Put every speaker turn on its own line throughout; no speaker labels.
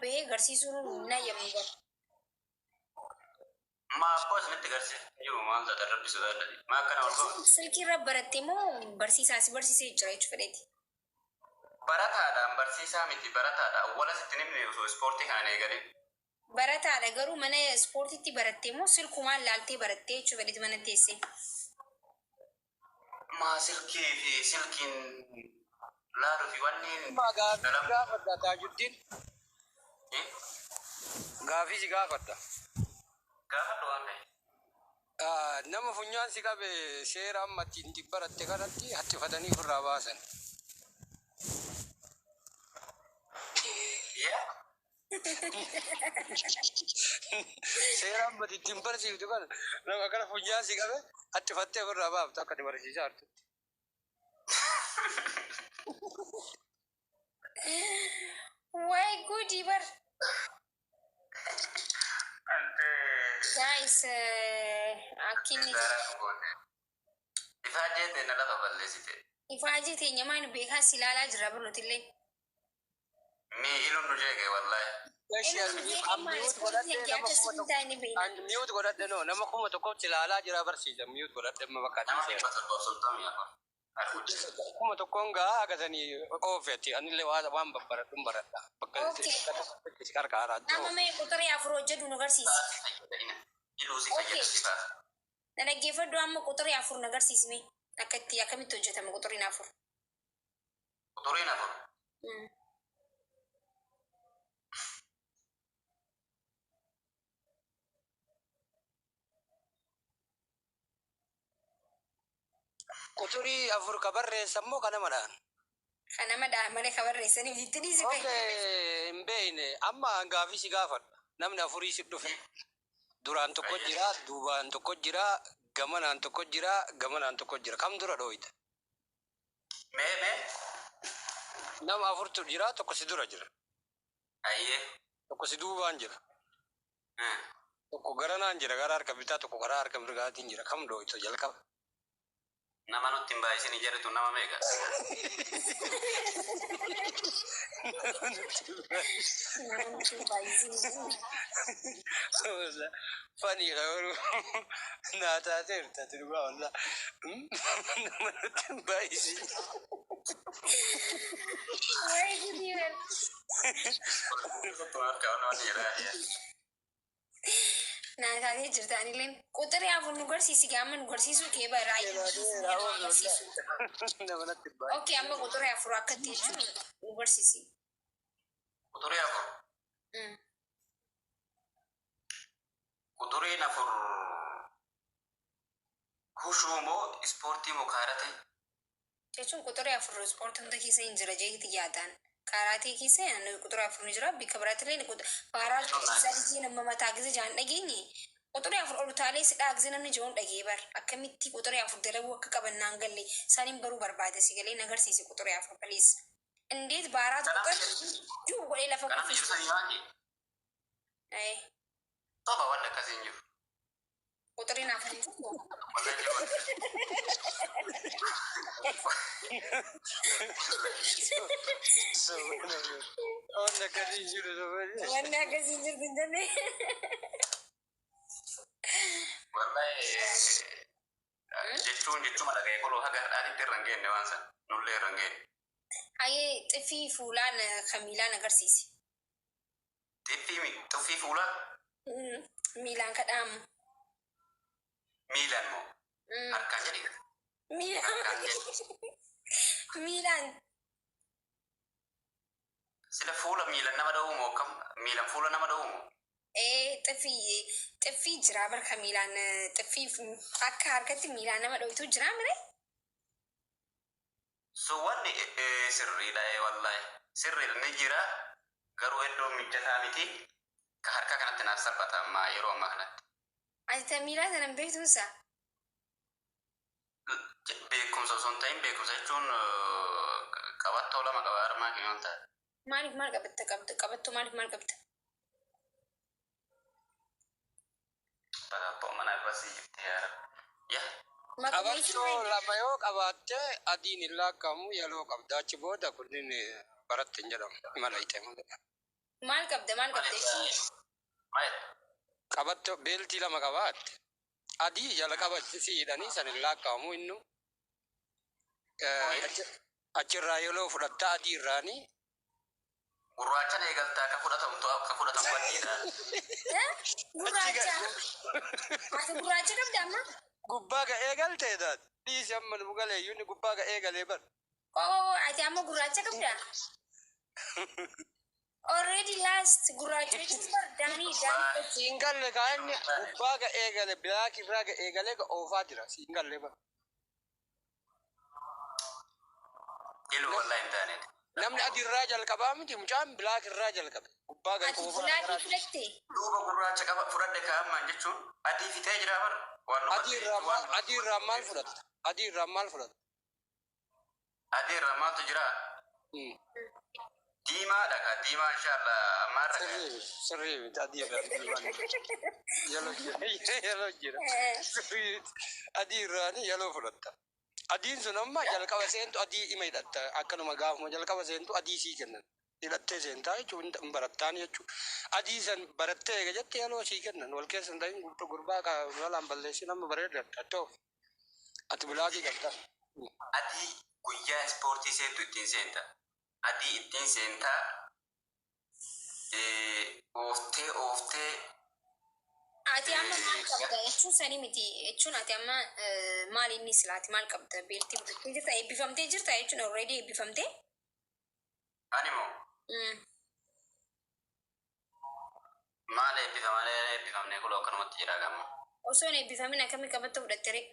bahee garsiisuun hin hayyamnu bara.
Maa abboo isinitti garsiisaa jiru maal taatan rabbi sodaadhati. Maa akkana ol goota?
Silkii irra baratte moo barsiisaa si barsiisee jira jechuu fedheeti.
Barataadhaan barsiisaa miti barataadha. Awwala sitti hin himne osoo ispoortii kana hin eegalin.
Barataadha garuu mana ispoortiitti baratte moo silkumaan laaltee barattee jechuu fedheeti mana teessee.
Maa silkii fi silkiin laalu fi wanni
Amma gaafii si
dalagu.
gaafadha Taajuddiin.
Eh?
Gaafii si gaafadha.
Gaafadhu waan ta'e.
Ah, Nama funyaan si qabe seera amma ittiin baratte kanatti haxxifatanii ofirraa baasan.
Yaa.
Seera amma ittiin barsiiftu kana nama kana funyaan si qabe haxxifattee ofirraa baaftu akka ati barsiisaa jirtutti.
Waay gudii bar. Guys, akki inni
Daaraa nu goote. Ifaajee ta'e na lafa balleessite.
Ifaajee teenya maal beekaa si ilaalaa jirra bar nutillee.
Mi iluun nu jeeqe wallaahi.
Eshi
Inni
an
nu jeeqe
an
maal
mute
ispoortii
godhadhee
kee
nama
akka
kuma
siin
tokko
taane beekna.
an mute godhadhe noo nama 1000 ilaalaa jira barsiisa mute godhadhe amma bakka
Nama
dhiiseera.
734 arguu jira.
1000n gaa hagasanii oofeeti anillee waan waan babbaradhun baradha bakka
Okay.
bakka tokkotti si qarqaaraa
Amma mee quxurii afur hojjedhu nu garsiisi.
Baasi fayyadamina. Iluu si
Okay.
fayyadu si baasa.
Na dhaggeeffadhu amma quxurii afur na garsiisi mee. Akka itti akkamitti hojjetama quxuriin afur.
Quxuriin afur.
Quxurii afur ka barreessan moo ka nama dhahan?
Ka nama dhahan malee ka barreessanii itti dhiisi
Ok
fa'i.
hin beeyne amma an gaafii si gaafadha namni afurii si dhufe duraan tokko jira duubaan tokko jira gamanaan tokko jira gamanaan tokko jira kam dura dhooyta?
Mee mee.
Nama afurtu jira tokko si dura jira.
Hayyee.
Tokko si duubaan jira. Tokko garanaan jira gara harka bitaa tokko karaa harka mirgaatiin jira kam dhooyta jalqaba?
Nama nutti hin baay'isinii jarri tun nama meeqa?
Nama nutti hin baay'isinii.
Faniidha garuu naa taateerta ati dhugaa wallah. Nama nutti hin baay'isin.
Wayi gudii bar.
Harka waan jedhaa.
Naa taatee jirta anilleen. Quxirii afur nu garsiisi gaa amma nu garsiisuu kee bara nu agarsiisu.
Nama natti hin baay'isin.
Okay amma quxirii afur akka itti jechuun nu garsiisi.
Quxurii afur. Quxuriin afur hushuu moo ispoortii moo kaaratee?
Jechuun quxurii afur ispoortii hunda keessa hin jira jeeti yaadaan. Kaaraatee keessa quxurii afur ni jira bikka biraatti illee faaraa isaa lijii nama mataa gise jaan dhageenye quxurii afur ol utaalee si dhaagse namni jiruun dhagee bar akkamitti quxurii afur dalaguu akka qaban naan galle isaaniin baruu barbaada si galee nagarsiisi quxurii afur please. Indeet baaraatu
Kanaaf
quxar juu godhee lafa
kanaaf
kuffisa.
ibsa himaati.
Eh,
Soba wanni akkasii hin jiru.
Quxuriin afur hin jiru.
Wallahi jiru.
Wanni akkasii hin jiru soba.
Wanni akkasii hin jirtu hin jenne.
Wallahi jechuun jechuma dhaga'e koloo haga har'aatitti irra hin geenne waan san. Nullee irra hin geenne.
Hayyee xiffii fuulaan kan miilaan agarsiisi.
Xiffii xuffii fuulaa
Miilaan ka dhaamu.
miilaan moo harkaan jedhi.
Miilaan.
Harkaan jedhi.
Miilaan.
Sila fuula miilan nama dha'uu moo akkam miilan fuula nama dha'uu moo?
Ee xiffii xiffii jira barka miilaan xiffii akka harkatti miilaan nama dho'itu jira mire.
So wanni sirriidha ee wallahi sirriidha ni jira garuu iddoo mijataa miti ka harkaa kanatti naaf salphata amma yeroo ammaa kanatti.
Ati ta miilaa sana hin beektuun saa?
Beekumsa osoo hin ta'in beekumsa jechuun qabattoo lama qaba harmaa keenya waan ta'e.
Maaliif maal qabatta qabda qabattoo maaliif maal qabda?
Bagabboo mana basii jirti yaa rabbi. Yaa.
Maquma
Qabattoo
isii
lama yoo qabaatte adiin hin laakkamu yeloo qabda achi booda kunniin baratte hin jedhamu imala ite malee.
Maal qabda, maal qabda?
Maal?
Qabatto beeltii lama qabaatte. Adii jala qabatti si hidhanii san hin laakkaa'amu innu. Achirraa yeroo fudhatta adii irraanii.
Gurraachan eegaltaa ka fudhatamtu ka fudhatamu adiidha.
Gurraacha. Ati gurraacha qabda amma?
Gubbaa ga'ee galtee taate. Dhiisi amma nu galee iyyuu gubbaa ga'ee galee bar.
Oo, ati amma gurraacha qabda? Already last gurraacha jechuun bar daanii daanii.
Siin galle kaa inni gubbaa ga'ee gale black irraa ga'ee galee ga oofaa jira siin galle bar.
Ilu wallahi hin taane.
Namni adii irraa jalqabaa miti, mucaan black irraa jalqabe. Gubbaa ga'ee
Ati
oofaa
black
jira.
Filatte?
Duuba gurraacha qaba fudhadhe kaa'ammaan jechuun adii fixee jira bar. Waan
Adii irraa maal, adii irraa maal fudhatta? Adii irraa maal fudhatta?
Adii irraa maaltu jira? Diimaadha ka, diimaa inshallah ammaarra ka.
Sirrii sirrii miti, adii irraa diimaan yellow jira, yellow jira. Sirrii miti. Adii irraani yellow fudhatta. Adiin sun amma jalqaba seentu adii ima hidhatta, akkanuma gaafuma jalqaba seentu adii sii kennan. Hidhattee seentaa jechuun hin barattaan jechuudha. Adii san barattee eega jette yellow sii kennan, wal keessa hin ta'in gurbaa balaan balleessin, amma bareedatta ta'u. Ati black qabda.
Adii guyyaa ispoortii seentu ittiin seenta. Adii ittiin seentaa, ooftee ooftee.
Ati amma maal qabda jechuun sanii miti jechuun, ati amma maal inni silaati maal qabda, beeltii fudhattee jirta, eebbifamtee jirta jechuun, already eebbifamtee?
Ani moo maal eebbifamanii, eebbifamnee kuloo akkanumatti jira gamma.
Osoo hin eebbifamin akkamii qabatta fudhatte ree?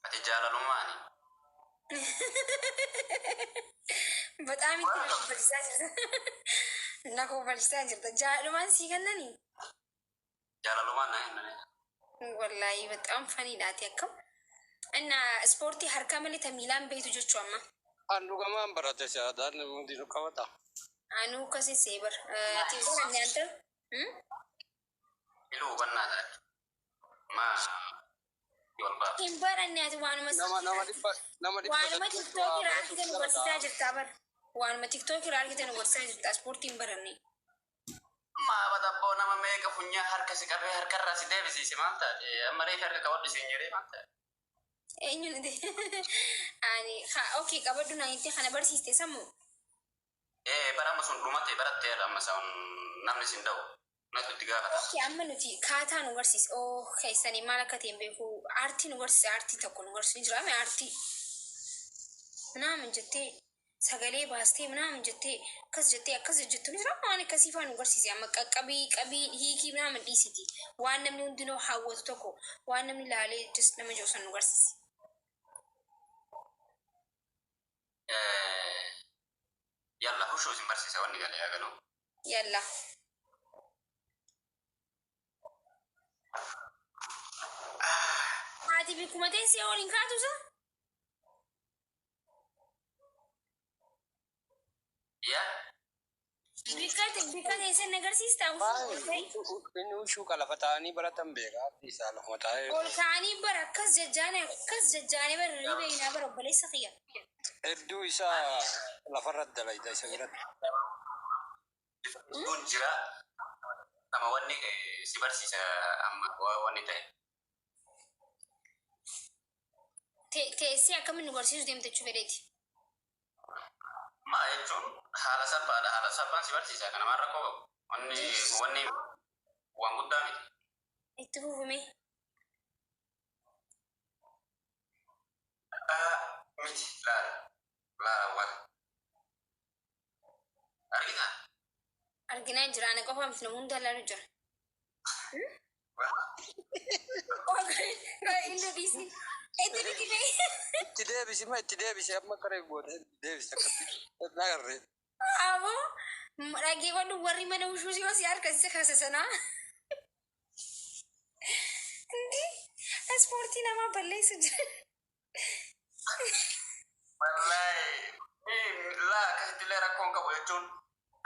Ati jaalalummaani.
በጣም itti na kofalchiisaa jirta. Na kofalchiisaa jirta. Jaalumaan sii kennanii?
Jaalalummaan na kennanii.
Wallaahi በጣም funny dha ati akkam. Inna ispoortii harkaa malee ta miilaan beektu jechuu amma.
An dhugamaan barate si'aadhaan hundi nu qabata.
Anuu akkasii see bar. Ati baranne anta?
Iluu hubannaa taate. Maa wal ba'a.
Hin baranne ati waanuma
Nama 100, nama 800
waanuma TikTok irraa argite nu barsiisaa jirta bar. Waanuma TikTok irraa argite nu barsiisaa jirta, ispoortii hin baranne.
Maa badabboo, nama meeqa funyaa harka si qabee harkarraa si deebisiise, maal taate? Amma reefi harka qabadhu siin jedhee, maal taate?
Eenyu ni ani okay qabadhu naan itti kana barsiiste sammuu.
Ee, bara amma sun dhumate, baratteera, amma sun namni sin da'u. Natu itti gaafata.
Okay, amma nuti kaataa nu barsiise. Oh, keessanii maal akka ta'e hin beeku. Aartii nu barsiise, aartii tokko nu barsiise jira mee aartii. Minaamin jettee sagalee baastee, minaamin jettee akkas jettee akkas jettu ni jira, waan akkasii faa nu barsiise. Amma qaqqabii qabii hiikii minaamin dhiisiti. Waan namni hundinuu hawwatu tokko, waan namni ilaalee just nama jiru san nu barsiise.
Yalla, hushuu isin barsiisa, wanni galee haa galuu.
Yalla. Haati bikkuma teessee waliin kaatu isa?
Yaa.
Bikka teessee na agarsiistaa?
Inni hushuu lafa taa'anii baratan beeka. Isaa lafuma taa'ee.
Ol ka'anii bara akkas jajjaane, akkas jajjaane bara ni beeknaa bara, obboleessa kiyya.
Hedduu isaa lafarratti dalayda isa biratti.
Kun jira. Nama wanni si barsiisa amma wanni ta'e.
Teessee akkamiin nu barsiisuu deemte jechuu fedheeti.
Maa jechuun haala salphaadha. Haala salphaan si barsiisa. Kana maal rakkoo qabu? Wanni waan guddaa miti.
Itti fufime.
Miti, laala. Laala waan. Argitaa?
Arginaa jira, ana qofa miti, nama hunda ilaalu jira. Inni dhiisi. Itti dhiisi.
Itti deebisi ma, itti deebisi, amma karee goota itti deebisi akkatti. Nagarree.
Aboo, dhaggeeffadhu, warri mana ushuu si si harka si kasasanaa. Indi ispoortii namaa balleessu jira.
Wallaahi laa, akkasitti illee rakkoon qabu jechuun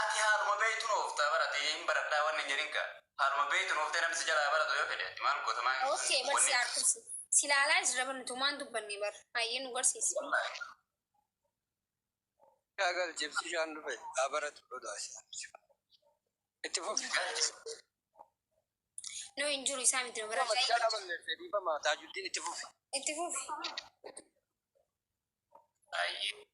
ati haaluma beeytuun ooftaa barate, hin baradhaa wanni hin jedhin ka. Haaluma beeytuun ooftee namni si jalaa baratu yoo fedhe ati maal goota maal?
Okay, barsi aartusi. Si ilaalaa jira bar, nuti waan dubbanne bar. Baay'ee nu barsiisi.
Wallaahi.
Agal jibsishaan dhufe haa baratu sodaasa. Itti fufi.
No, hin jiru isaa miti nu bira.
Machaa dhaballeessee dhiifama Taajuddiin itti fufi.
Itti fufi.
Ayyee.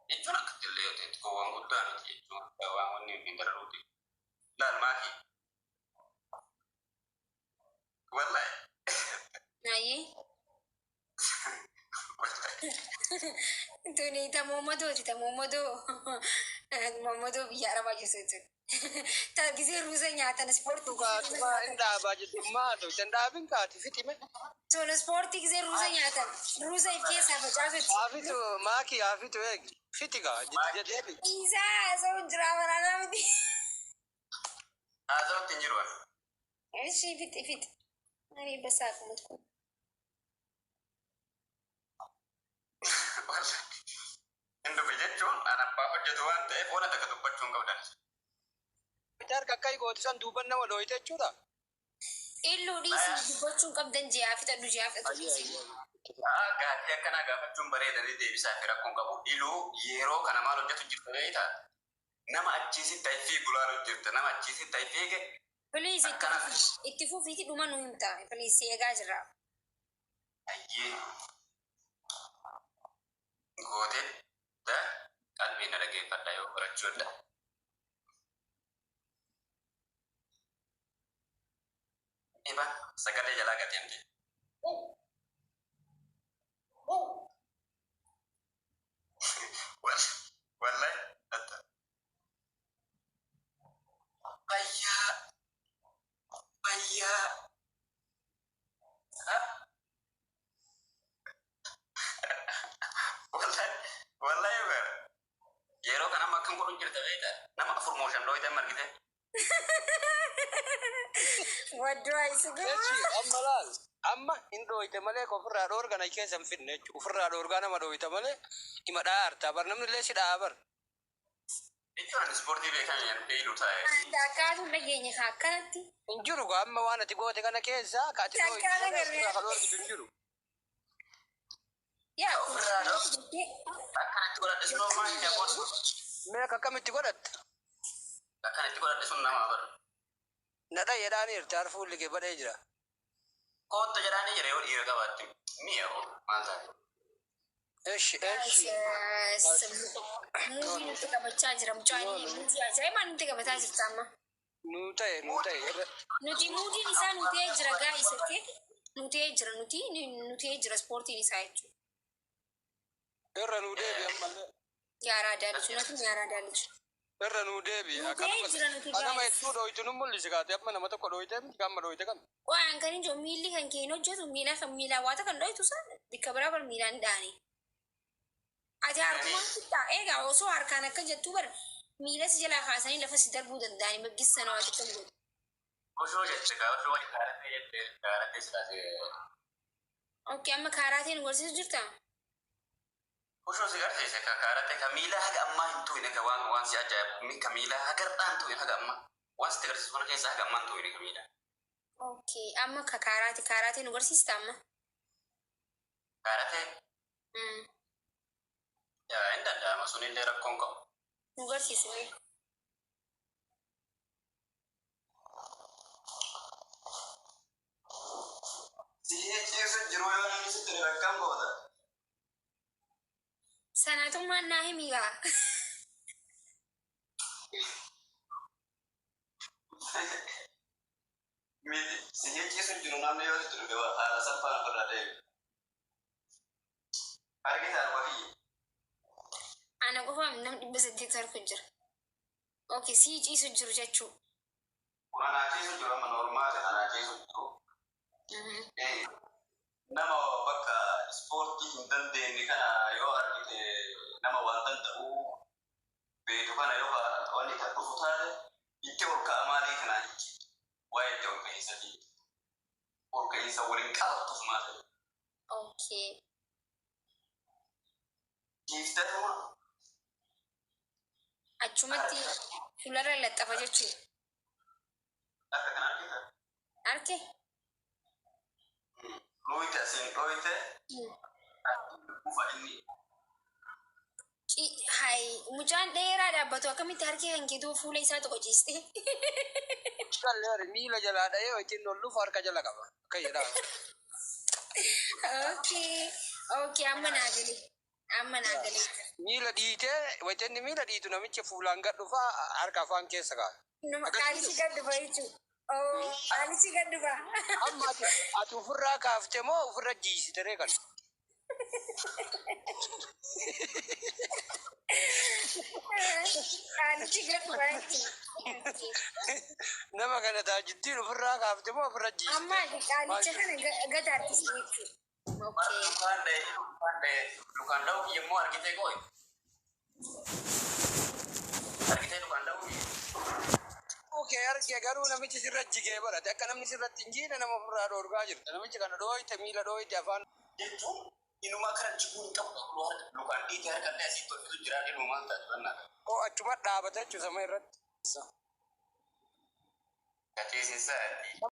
Jechuun akkatti illee yoo ta'e xiqqoowwan guddaa miti jechuun waan wanni hin dararuuti. Laal maaki. Wallahi.
Ayyee.
Wallahi.
Tuni ta Muhammadooti, ta Muhammadoo. Muhammadoo biyya Arabaa jirtu. Ta gisee ruuza nyaatan ispoortii.
Dhugaatuma hin dhaabaa jettu maatu hin dhaabin kaati fixime.
Tun ispoortii gisee ruuza nyaatan ruuza if keessaa facaasutti.
Haafitu maaki haafitu eegi. Fixi gaa jedhee.
Isaa haasa'u jira waraanaa miti.
Haasa'utti hin jiru ani.
Ishii fixi fixi. Ani basaa kumatu.
Wallahi. Hin dhufe jechuun an abbaa hojjetu waan ta'eef waan takka dubbachuu hin qabdan.
Harka akka gootu san duuban nama dhooyte jechuudha.
Illuu dhiisii dubbachuun qabdan ji'aa fixadhu ji'aa fixadhu dhiisii.
Gaaffii akkanaa gaafachuun bareedanii deebisaa fi rakkoon qabu. Iluu yeroo kana maal hojjetu jirta beektaa? Nama achiisitti ta'e fiigu laalu jirta. Nama achiisitti ta'e fiige
Please itti
akkana.
Fufi itti fufiiti dhuma nu himta. Please si eegaa jirra.
Ayyee. Gootee qalbii na dhageeffadha yoo barachuudha. Iba sagalee jalaa gateemte. Wallahi atta. Fayyaa fayyaa. Wallahi wallahi bar. Yeroo kana amma akkam godhu jirta beektaa? Nama afur moo shan dhooyte margite.
Waddoo isa
Jechi amma laal amma hin dhooyte malee ofirraa dhoorgan achi keessa hin fidne jechuudha. Ofirraa dhoorgaa nama dhooyte malee hima dhaarta bar namni illee si dha'a bar.
Jechuun ani ispoortii beekan yan beeylu taa'e.
Akkaatu dhageenye haa akkanatti.
Hin jiru gaa amma waan ati goote kana keessa ka ati dhooyte
Takkaan
malee
agarree.
ofirraa ka dhoorgitu hin jiru.
Yaa
Ofirraa dhoorgu. Akkanatti godhadhe sun hoo maal jedhamu?
Mee akka akkamitti godhatta?
Akkanatti godhadhe sun nama bar.
Na dhaye jedhaanii jirti har fuulli kee badhee jira.
Kootta jedhaanii jira yoo dhiira qabaatte mi'a hoo maal taate?
Eshi eshi.
Muuzii nutti qabachaa jira mucaan muuzii ajaa'ibaa nutti qabataa jirta amma.
Nuu ta'e nuu ta'e.
Nuti muuziin isaa nu ta'ee jira guys, okay? Nu ta'ee jira, nuti nu ta'ee jira ispoortiin isaa jechuudha.
Irra nuu deebi ammallee.
Yaaraa daalichu natu yaaraa daalichu.
Irra nuu deebi.
Nu ta'ee jira nuti
Nama
guys.
hedduu dhooytu nu mul'isi kaate amma nama tokko dhooyte miti amma dhooyte kan.
Waan kan hin jiru miilli kan kee hin hojjetu miila kan miilaa waata kan dhoytu san bikka biraa bar miilaan dhaani. Ati harkumaan fixaa eegaa osoo harkaan akka jettuu bar miila si jalaa kaasanii lafa si darbuu danda'anii baggisa nama xiqqoo godhu.
Osoo jette gaa osoo wali kaaratee jette kaaratee silaasee.
Okay, amma kaaraateen nu barsiisu jirtaa?
Osoo si garsiise ka kaaratee ka miila haga ammaa hin tuqine ka waan waan si ajaa'ibu ka miila haga har'aa hin tuqine haga ammaa waan sitti agarsiisu kana keessa haga ammaa hin tuqine ka miila.
Okay, amma ka kaaraate kaaraatee nu barsiista amma.
Kaaratee yaa hin danda'ama sunillee rakkoon qabu.
Nu barsiisi mee.
Si ciisu jiru yoo namni sitti rakkam goota.
Sanaatummaan naa himi gaa.
Si ciisu jiru namni yoo sitti dhufe haala salphaan ofirraa deebi. Argita arba kiyya.
Ana qofaam nam 800 harku jira. Okay, sii ciisu jiru jechuu.
Kun anaa ciisu jiru amma normal anaa ciisu jiru. Nama bakka ispoortii hin dandeenye kana yoo argite nama waan danda'u beeku kana yoo wanni kan dhufu taate itti ol ka'a maalii kanaa jechuudha. Waa'ee itti ol ka'iinsaati. Ol ka'iinsa waliin qabattuuf maal ta'e.
Okay.
Ciiftee
Achumatti fuularra laxxafa jechuudha.
Akka kana argita.
Arke?
Dhooyte asiin dhooyte kufa inni.
Hay, mucaan dheeraa dhaabbatu akkamitti harki kan keetuu fuula isaa tokko ciiste.
Kalleeri miila jalaa dha'ee wajjin ol dhufu harka jala qaba. Akka jedhaa.
Okay, amma naa galee. Amma naa galee.
Miila dhiitee wajjin miila dhiitu namichi fuulaan gad dhufaa harka afaan keessa kaa'a.
Numa qaalichi gad dhufa jechuudha. Oh, qaalichi gad dhufa.
Amma ati ofirraa kaaftee moo ofirra jiisite ree kan?
Qaalichi gad dhufa jechuudha.
Nama kana taajittiin ofirraa kaaftee moo ofirra jiisite?
Amma ati qaalicha kana gad harkiste jechuudha. Okay.
Lukaan dha'ee lukaan dha'ee lukaan dha'uu kiyya immoo argitee gooyi. Argitee lukaan dha'uu kiyya.
Okee argee garuu namichi sirra jigee barate akka namni sirratti hin jiine nama ofirraa dhoorgaa jirta. Namichi kana dhooyte miila dhooyte afaan.
Jechuun inuma kana jiguu hin qabu lukaan dhiitee harka illee asii tolfitu jira inuma maal taate bannaa.
Oo achuma dhaabata jechuudha sama irratti.
Gacheesin sa'aatii.